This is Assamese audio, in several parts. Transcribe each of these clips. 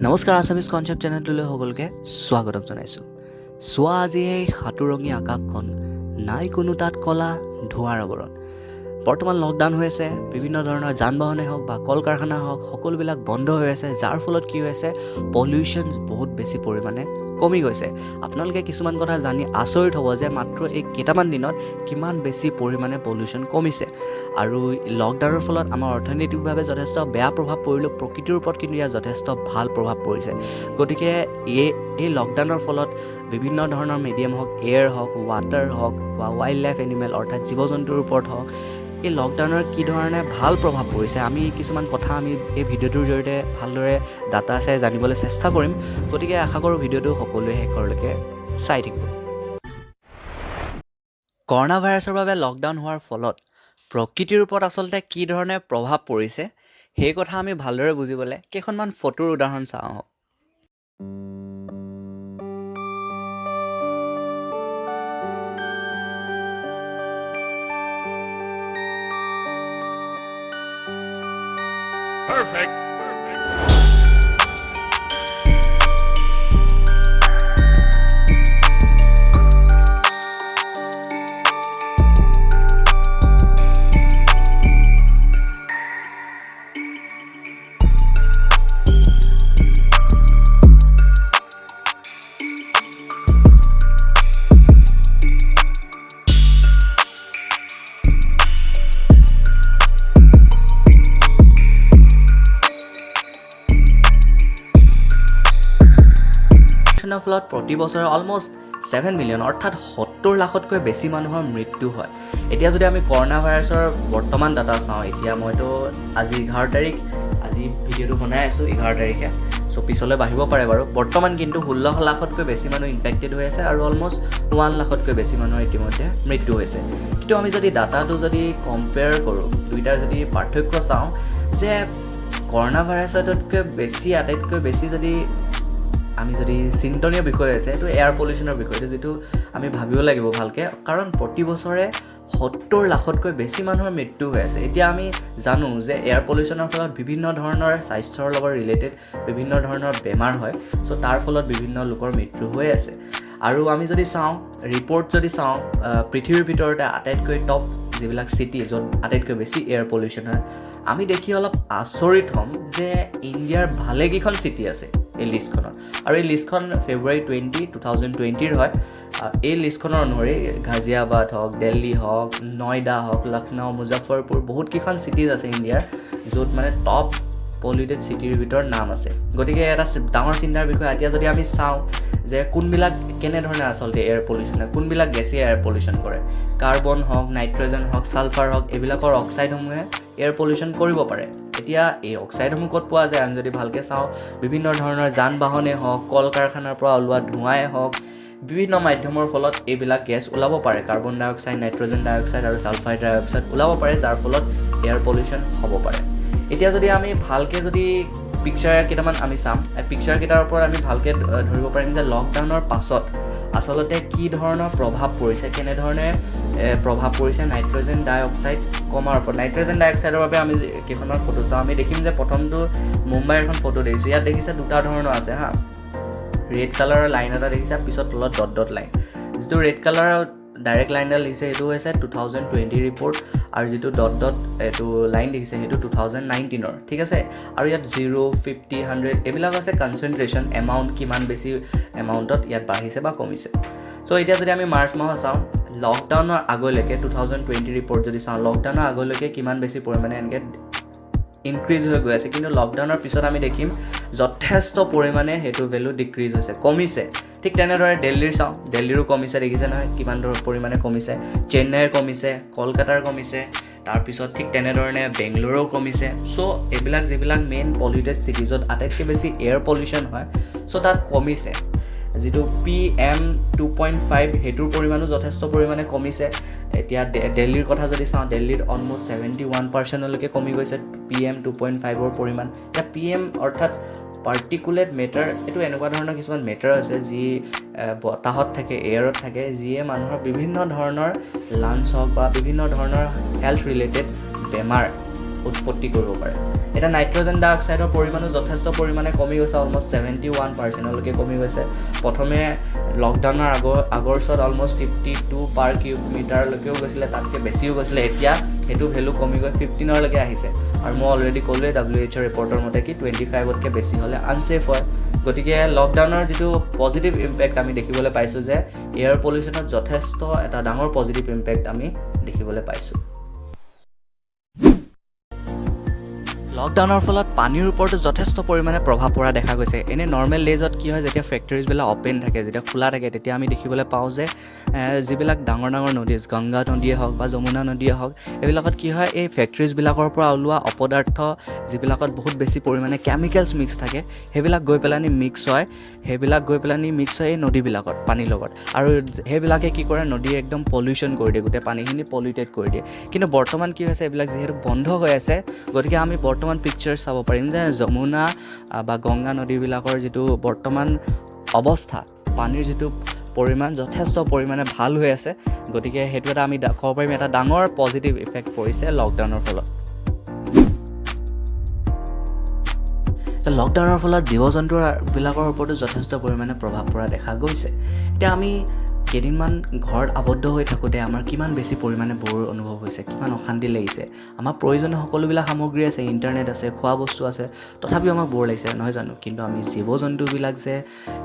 নমস্কাৰ, আছামিজ কনচেপ্ট চেনেলটোলৈ সকলোকে স্বাগতম জনাইছোঁ। চোৱা, আজি এই সাতোৰঙী আকাশখন, নাই কোনো তাত কলা ধোঁৱাৰ আৱৰণ। বৰ্তমান লকডাউন হৈ আছে। বিভিন্ন ধৰণৰ যান বাহনেই হওক বা কল কাৰখানা হওক, সকলোবিলাক বন্ধ হৈ আছে, যাৰ ফলত কি হৈ আছে, পলিউশ্যন বহুত বেছি পৰিমাণে কমি গৈছে। আপোনালোকে কিছুমান কথা জানি আচৰিত হ'ব যে মাত্ৰ এই কেইটামান দিনত কিমান বেছি পৰিমাণে পলিউশ্যন কমিছে। আৰু লকডাউনৰ ফলত আমাৰ অৰ্থনৈতিকভাৱে যথেষ্ট বেয়া প্ৰভাৱ পৰিলেও প্ৰকৃতিৰ ওপৰত কিন্তু ইয়াৰ যথেষ্ট ভাল প্ৰভাৱ পৰিছে। গতিকে এই লকডাউনৰ ফলত বিভিন্ন ধৰণৰ মিডিয়াম হওক, এয়াৰ হওক, ৱাটাৰ হওক বা ৱাইল্ড লাইফ এনিমেল অৰ্থাৎ জীৱ জন্তুৰ ওপৰত হওক, এই লকডাউনৰ কি ধৰণে ভাল প্ৰভাৱ পৰিছে, আমি কিছুমান কথা আমি এই ভিডিঅ'টোৰ জৰিয়তে ভালদৰে ডাটা চাই জানিবলৈ চেষ্টা কৰিম। গতিকে আশা কৰোঁ ভিডিঅ'টো সকলোৱে শেষৰলৈকে চাই থাকিব। কৰোণা ভাইৰাছৰ বাবে লকডাউন হোৱাৰ ফলত প্ৰকৃতিৰ ওপৰত আচলতে কি ধৰণে প্ৰভাৱ পৰিছে, সেই কথা আমি ভালদৰে বুজিবলৈ কেইখনমান ফটোৰ উদাহৰণ চাওঁ আহক। Perfect. পলিউশ্যনৰ ফলত প্ৰতি বছৰে অলমষ্ট 7 মিলিয়ন অৰ্থাৎ 70 লাখতকৈ বেছি মানুহৰ মৃত্যু হয়। এতিয়া যদি আমি কৰোণা ভাইৰাছৰ বৰ্তমান ডাটা চাওঁ, এতিয়া মইতো আজি 11 তাৰিখ, আজি ভিডিঅ'টো বনাই আছোঁ 11 তাৰিখে, চ' পিছলৈ বাঢ়িব পাৰে বাৰু। বৰ্তমান কিন্তু 16 লাখতকৈ বেছি মানুহ ইনফেক্টেড হৈ আছে আৰু অলমষ্ট 1 লাখতকৈ বেছি মানুহৰ ইতিমধ্যে মৃত্যু হৈছে। কিন্তু আমি যদি ডাটাটো যদি কম্পেয়াৰ কৰোঁ, দুইটাৰ যদি পাৰ্থক্য চাওঁ যে কৰোণা ভাইৰাছতকৈ বেছি আটাইতকৈ বেছি যদি আমি যদি চিন্তনীয় বিষয় আছে, এইটো এয়াৰ পলিউশ্যনৰ বিষয়টো, যিটো আমি ভাবিব লাগিব ভালকৈ, কাৰণ প্ৰতি বছৰে 70 লাখতকৈ বেছি মানুহৰ মৃত্যু হৈ আছে। এতিয়া আমি জানো যে এয়াৰ পলিউশ্যনৰ ফলত বিভিন্ন ধৰণৰ স্বাস্থ্যৰ লগত ৰিলেটেড বিভিন্ন ধৰণৰ বেমাৰ হয়। চ' তাৰ ফলত বিভিন্ন লোকৰ মৃত্যু হৈ আছে। আৰু আমি যদি চাওঁ, ৰিপৰ্ট যদি চাওঁ, পৃথিৱীৰ ভিতৰতে আটাইতকৈ টপ যিবিলাক চিটি, য'ত আটাইতকৈ বেছি এয়াৰ পলিউশ্যন হয়, আমি দেখি অলপ আচৰিত হ'ম যে ইণ্ডিয়াৰ ভালেকেইখন চিটি আছে এই লিষ্টখনত। আৰু এই লিষ্টখন ফেব্ৰুৱাৰী 20, 2020ৰ হয়। এই লিষ্টখনৰ অনুসৰি গাজিয়াবাদ হওক, দিল্লী হওক, নয়ডা হওক, লক্ষ্ণৌ, মুজাফৰপুৰ, বহুতকেইখন চিটিজ আছে ইণ্ডিয়াৰ, য'ত মানে টপ পলিউটেড চিটিৰ ভিতৰত নাম আছে। গতিকে এটা ডাঙৰ চিন্তাৰ বিষয়। এতিয়া যদি আমি চাওঁ যে কোনবিলাক কেনেধৰণে আচলতে এয়াৰ পলিউশ্যন হয়, কোনবিলাক গেছে এয়াৰ পলিউশ্যন কৰে, কাৰ্বন হওক, নাইট্ৰজেন হওক, ছালফাৰ হওক, এইবিলাকৰ অক্সাইডসমূহে এয়াৰ পলিউশ্যন কৰিব পাৰে। এতিয়া এই অক্সাইডসমূহ ক'ত পোৱা যায়? আমি যদি ভালকৈ চাওঁ, বিভিন্ন ধৰণৰ যান বাহনেই হওক, কল কাৰখানাৰ পৰা ওলোৱা ধোঁৱাই হওক, বিভিন্ন মাধ্যমৰ ফলত এইবিলাক গেছ ওলাব পাৰে। কাৰ্বন ডাই অক্সাইড, নাইট্ৰজেন ডাই অক্সাইড আৰু ছালফাৰ ডাই অক্সাইড ওলাব পাৰে, যাৰ ফলত এয়াৰ পলিউশ্যন হ'ব পাৰে। এতিয়া যদি আমি ভালকৈ যদি পিকচাৰ কেইটামান আমি চাম, এই পিকচাৰ কেইটাৰ ওপৰত আমি ভালকৈ ধৰিব পাৰিম যে লকডাউনৰ পাছত আচলতে কি ধৰণৰ প্ৰভাৱ পৰিছে, কেনেধৰণে প্ৰভাৱ পৰিছে নাইট্ৰজেন ডাই অক্সাইড কমাৰ ওপৰত। নাইট্ৰজেন ডাই অক্সাইডৰ বাবে আমি কেইখনমান ফটো চাওঁ, আমি দেখিম যে প্ৰথমটো মুম্বাইৰ এখন ফটো দেখিছোঁ। ইয়াত দেখিছে দুটা ধৰণৰ আছে হা। ৰেড কালাৰৰ লাইন এটা দেখিছা, পিছত তলত ডট ডট লাইন। যিটো ৰেড কালাৰৰ ডাইৰেক্ট লাইনডাল দেখিছে, সেইটো হৈছে 2020 ৰিপৰ্ট আৰু যিটো ডট ডট এইটো লাইন দেখিছে, সেইটো 2019ৰ, ঠিক আছে? আৰু ইয়াত 0, 50, 100 এইবিলাক আছে কনচেনট্ৰেশ্যন এমাউণ্ট, কিমান বেছি এমাউণ্টত ইয়াত বাঢ়িছে বা কমিছে। চ' এতিয়া যদি আমি মাৰ্চ মাহত চাওঁ, লকডাউনৰ আগলৈকে 2020 ৰিপৰ্ট যদি চাওঁ, লকডাউনৰ আগলৈকে কিমান বেছি পৰিমাণে এনেকৈ ইনক্ৰিজ হৈ গৈ আছে। কিন্তু লকডাউনৰ পিছত আমি দেখিম যথেষ্ট পৰিমাণে সেইটো ভেলু ডিক্ৰিজ হৈছে, কমিছে। ঠিক তেনেদৰে দিল্লীৰ চাওঁ, দিল্লীৰো কমিছে। দেখিছে নহয় কিমান পৰিমাণে কমিছে? চেন্নাইৰ কমিছে, কলকাতাৰ কমিছে, তাৰপিছত ঠিক তেনেধৰণে বেংগলোৰো কমিছে। চ' এইবিলাক যিবিলাক মেইন পলিউটেড চিটি, য'ত আটাইতকৈ বেছি এয়াৰ পলিউশ্যন হয়, চ' তাত কমিছে। যিটো PM 2.5, সেইটোৰ পৰিমাণো যথেষ্ট পৰিমাণে কমিছে। এতিয়া দিল্লীৰ কথা যদি চাওঁ, দিল্লীত অলমষ্ট 71%লৈকে কমি গৈছে PM 2.5ৰ পৰিমাণ। এতিয়া PM অৰ্থাৎ পাৰ্টিকুলেট মেটাৰ, এইটো এনেকুৱা ধৰণৰ কিছুমান মেটাৰ আছে যি বতাহত থাকে, এয়াৰত থাকে, যিয়ে মানুহৰ বিভিন্ন ধৰণৰ লাংছ হওক বা বিভিন্ন ধৰণৰ হেল্থ ৰিলেটেড বেমাৰ উৎপত্তি কৰিব পাৰে। এতিয়া নাইট্ৰজেন ডাই অক্সাইডৰ পৰিমাণো যথেষ্ট পৰিমাণে কমি গৈছে, অলমষ্ট 71%লৈকে কমি গৈছে। প্ৰথমে লকডাউনৰ আগৰছোৱাত অলমষ্ট 52 পাৰ কিউব মিটাৰলৈকেও গৈছিলে, তাতকৈ বেছিও গৈছিলে। এতিয়া সেইটো ভেলু কমি গৈ 15ৰলৈকে আহিছে। আৰু মই অলৰেডি ক'লোৱে WHO ৰিপৰ্টৰ মতে কি 25তকৈ বেছি হ'লে আনছেফ হয়। গতিকে লকডাউনৰ যিটো পজিটিভ ইম্পেক্ট আমি দেখিবলৈ পাইছোঁ যে এয়াৰ পলিউশ্যনত যথেষ্ট এটা ডাঙৰ পজিটিভ ইম্পেক্ট আমি দেখিবলৈ পাইছোঁ। লকডাউনৰ ফলত পানীৰ ওপৰতো যথেষ্ট পৰিমাণে প্ৰভাৱ পৰা দেখা গৈছে। এনেই নৰ্মেল ডেইজত কি হয়, যেতিয়া ফেক্টৰীজবিলাক অ'পেন থাকে, যেতিয়া খোলা থাকে, তেতিয়া আমি দেখিবলৈ পাওঁ যে যিবিলাক ডাঙৰ ডাঙৰ নদী, গংগা নদীয়ে হওক বা যমুনা নদীয়ে হওক, এইবিলাকত কি হয়, এই ফেক্টৰীজবিলাকৰ পৰা ওলোৱা অপদাৰ্থ, যিবিলাকত বহুত বেছি পৰিমাণে কেমিকেলছ মিক্স থাকে, সেইবিলাক গৈ পেলানি মিক্স হয়, সেইবিলাক গৈ পেলানি মিক্স হয় এই নদীবিলাকত পানীৰ লগত। আৰু সেইবিলাকে কি কৰে, নদী একদম পলিউশ্যন কৰি দিয়ে, গোটেই পানীখিনি পলিউটেড কৰি দিয়ে। কিন্তু বৰ্তমান কি হৈছে, এইবিলাক যিহেতু বন্ধ হৈ আছে, গতিকে আমি বৰ্তমান পিকচাৰ চাব পাৰিম যে যমুনা বা গংগা নদীবিলাকৰ যিটো বৰ্তমান অৱস্থা, পানীৰ যিটো পৰিমাণ যথেষ্ট পৰিমাণে ভাল হৈ আছে। গতিকে সেইটো এটা আমি ক'ব পাৰিম এটা ডাঙৰ পজিটিভ ইফেক্ট পৰিছে লকডাউনৰ ফলত। লকডাউনৰ ফলত জীৱ জন্তুবিলাকৰ ওপৰতো যথেষ্ট পৰিমাণে প্ৰভাৱ পৰা দেখা গৈছে। এতিয়া আমি কেইদিনমান ঘৰত আবদ্ধ হৈ থাকোঁতে আমাৰ কিমান বেছি পৰিমাণে ব'ৰ অনুভৱ হৈছে, কিমান অশান্তি লাগিছে। আমাৰ প্ৰয়োজনীয় সকলোবিলাক সামগ্ৰী আছে, ইণ্টাৰনেট আছে, খোৱা বস্তু আছে, তথাপিও আমাক ব'ৰ লাগিছে, নহয় জানো? কিন্তু আমি জীৱ জন্তুবিলাক যে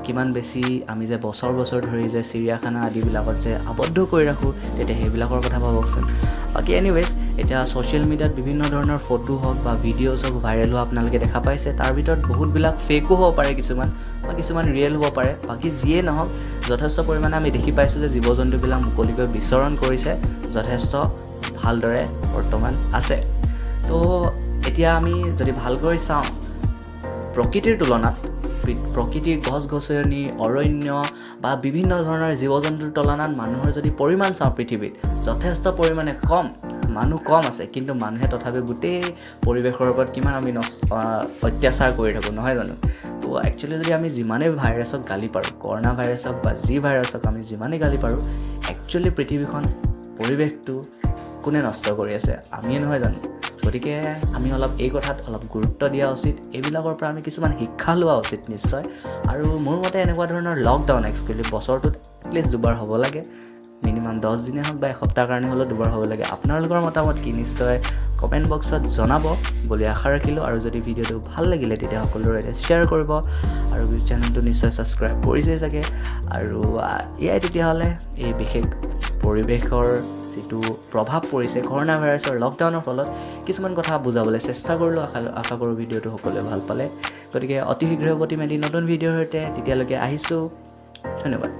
কিমান বেছি আমি যে বছৰ বছৰ ধৰি যে চিৰিয়াখানা আদিবিলাকত যে আবদ্ধ কৰি ৰাখোঁ, তেতিয়া সেইবিলাকৰ কথা ভাবকচোন। বাকী এনিৱেজ, এতিয়া ছ'চিয়েল মিডিয়াত বিভিন্ন ধৰণৰ ফটো হওক বা ভিডিঅ'জ হওক ভাইৰেল হোৱা আপোনালোকে দেখা পাইছে। তাৰ ভিতৰত বহুতবিলাক ফেকো হ'ব পাৰে কিছুমান, বা কিছুমান ৰিয়েল হ'ব পাৰে। বাকী যিয়ে নহওক, যথেষ্ট পৰিমাণে আমি দেখি পাইছোঁ যে জীৱ জন্তুবিলাক মুকলিকৈ বিচৰণ কৰিছে, যথেষ্ট ভালদৰে বৰ্তমান আছে। তো এতিয়া আমি যদি ভালকৈ চাওঁ, প্ৰকৃতিৰ তুলনাত, প্ৰকৃতিৰ গছ গছনি, অৰণ্য বা বিভিন্ন ধৰণৰ জীৱ জন্তুৰ তুলনাত মানুহৰ যদি পৰিমাণ চাওঁ, পৃথিৱীত যথেষ্ট পৰিমাণে কম, মানুহ কম আছে। কিন্তু মানুহে তথাপিও গোটেই পৰিৱেশৰ ওপৰত কিমান আমি অত্যাচাৰ কৰি থাকোঁ, নহয় জানো? তো একচুৱেলি যদি আমি যিমানেই ভাইৰাছক গালি পাৰোঁ, কৰোণা ভাইৰাছক বা যি ভাইৰাছক আমি যিমানেই গালি পাৰোঁ, একচুৱেলি পৃথিৱীখন, পৰিৱেশটো কোনে নষ্ট কৰি আছে? আমিয়ে, নহয় জানো? গতিকে আমি অলপ এই কথাত অলপ গুৰুত্ব দিয়া উচিত। এইবিলাকৰ পৰা আমি কিছুমান শিক্ষা লোৱা উচিত নিশ্চয়। আৰু মোৰ মতে এনেকুৱা ধৰণৰ লকডাউন একচুৱেলি বছৰটোত এটলিষ্ট দুবাৰ হ'ব লাগে, মিনিমাম 10 দিনেই হওক বা এসপ্তাহৰ কাৰণে হ'লেও দুবাৰ হ'ব লাগে। আপোনালোকৰ মতামত কি, নিশ্চয় কমেণ্ট বক্সত জনাব বুলি আশা ৰাখিলোঁ। আৰু যদি ভিডিঅ'টো ভাল লাগিলে, তেতিয়া সকলোৰে সৈতে শ্বেয়াৰ কৰিব আৰু চেনেলটো নিশ্চয় ছাবস্ক্ৰাইব কৰিছেই চাগে। আৰু এয়াই তেতিয়াহ'লে এই বিশেষ পৰিৱেশৰ যিটো প্ৰভাৱ পৰিছে কৰোণা ভাইৰাছৰ লকডাউনৰ ফলত, কিছুমান কথা বুজাবলৈ চেষ্টা কৰিলোঁ। আশা কৰোঁ ভিডিঅ'টো সকলোৱে ভাল পালে। গতিকে অতি শীঘ্ৰে উভতিম এটি নতুন ভিডিঅ'ৰ সৈতে। তেতিয়ালৈকে আহিছোঁ, ধন্যবাদ।